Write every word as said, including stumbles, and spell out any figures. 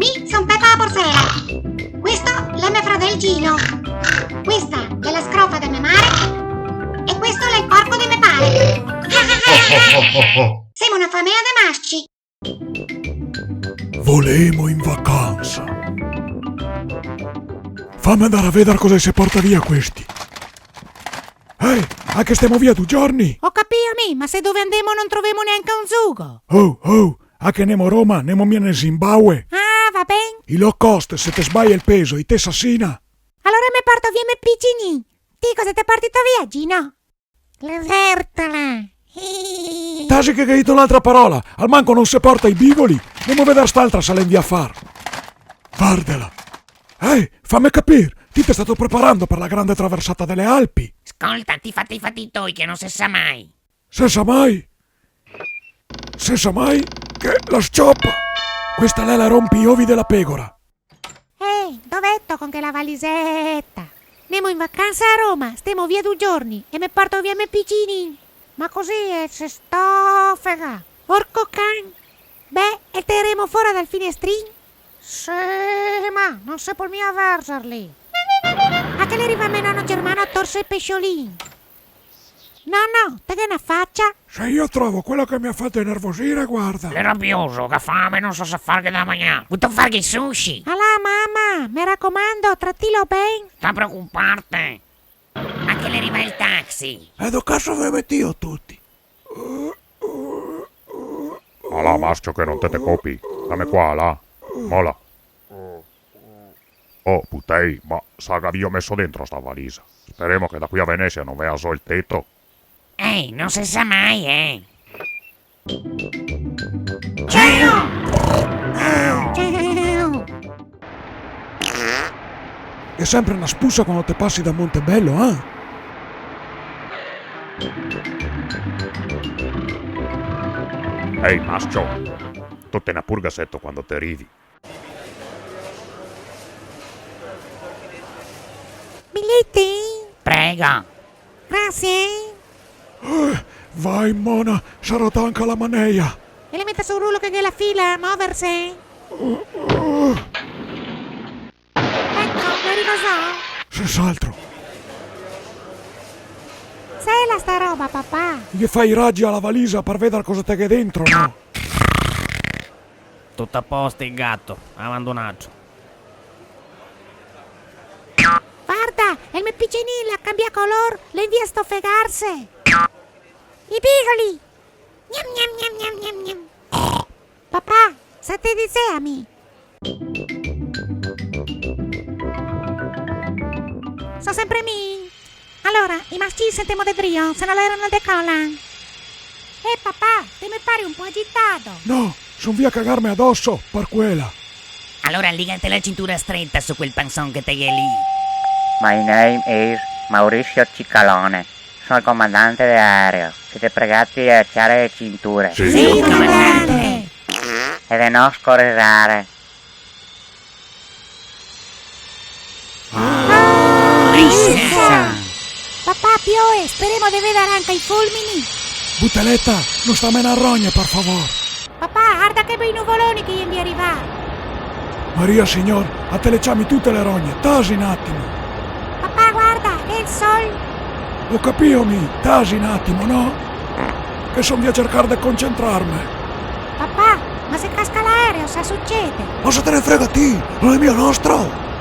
Mi son Pepa la porsela. Questo l'è me fradel Gino. Questa l'è la scrofa de me mare. E questo l'è el porco de me pare. Semo na famea de masci. Volemo in vacansa. Fame andar a vedar cosa se porta via questi. Eh, anca stemo via du giorni? Go capìo mi, ma se dove andemo no trovemo gnanca un zugo. Oh, oh, anca nemo Roma, nemo mia nel Zimbabwe. Ah, va ben. I low cost, se te sbaie el peso, i te sasina. Alora me porto via me picinin. Ti cosa te portito via, Gino? La vertola. Tasi che ga dito l'altra parola, almanco no se porta i bigoli. Nemo vedar st'altra se l'è in via far. Vardela. Eh, fame capir, ti te stato preparando par la grande traversata dele Alpi? Scolta, ti fa, ti fa i fati toi che no se sa mai. Se sa mai? Se sa mai che la s-ciopa! Questa l'è la rompiovi de la pegora. Eh, doveto con chela valiseta? Nemo in vacansa a Roma, stemo via du giorni e me porto via me picinin. Ma cusì, eh, se stofega. Orco can. Beh, e te remo fora dal finestrin? Sì, ma no se pol mia verzarli. A che l'è rivà me nono Germano a torse el pesciolin? Nono, te ghe na facia? Se io trovo quelo che me ga fato inervosir, guarda. L'è rabioso, ga fame, no sa se farghe da magnar. Vuto farghe i sushi? Alà, mama, me racomando, tratilo ben. Sta preocuparte. A che l'è rivà el taxi? E do caso ve metìo tuti? Alà, mascio, che no te te copi. Dame qua, là. Mola. Oh, putei, ma sa ga vio meso dentro sta valisa? Speremo che da qui a Venesia no vea zo el teto. Eh, no se sa mai, eh. Ciao! Ciao! Xe sempre na spusa quando te pasi da Montebello, eh? Ehi, mascio, ti te na purga seto quando te rivi. Biglieti? Prego. Grasie. Eh, vai, mona, sarà tanca la maneia. E le meta sul rulo che ghe la fila, moverse. Eco, no riva zo. Sens'altro. Cos'ela sta roba, papà? Ghe fa i ragi a la valisa par vedar cosa te ghe dentro, no? Tuto a posto, el gato, abandonà. Varda, el me picinin el ga cambià color, l'è in via stofegarse. I bigoli! Gnam, gnam, gnam. Papà, sa te disea mi? So sempre mi. Alora, i masci sentemo de drio, se no l'aereo no decola. Eh, papà, te me pari un po' agitado. No, son via cagarme adoso, par quela. Alora ligate la cintura streta su quel panson che te ghe lì. My name is Maurizio Cicalone. Son el comandante de aereo. Site pregati de aciare le cinture. Sì, comandante. E de no scoresare. Papà, pioe, speremo de vedar anca i fulmini. Buteleta, no sta menar rogne, par favor. Papà, varda che bei nuvoloni che i è in via rivar. Maria Signor, a te le ciami tute le rogne, tasi un atimo. Papà, varda, che el sol. Go capìo mi, tasi un atimo, no? Che son via cercar de concentrarme. Papà, ma se casca l'aereo, sa sucede? Ma se te ne frega ti, no l'è mia nostro!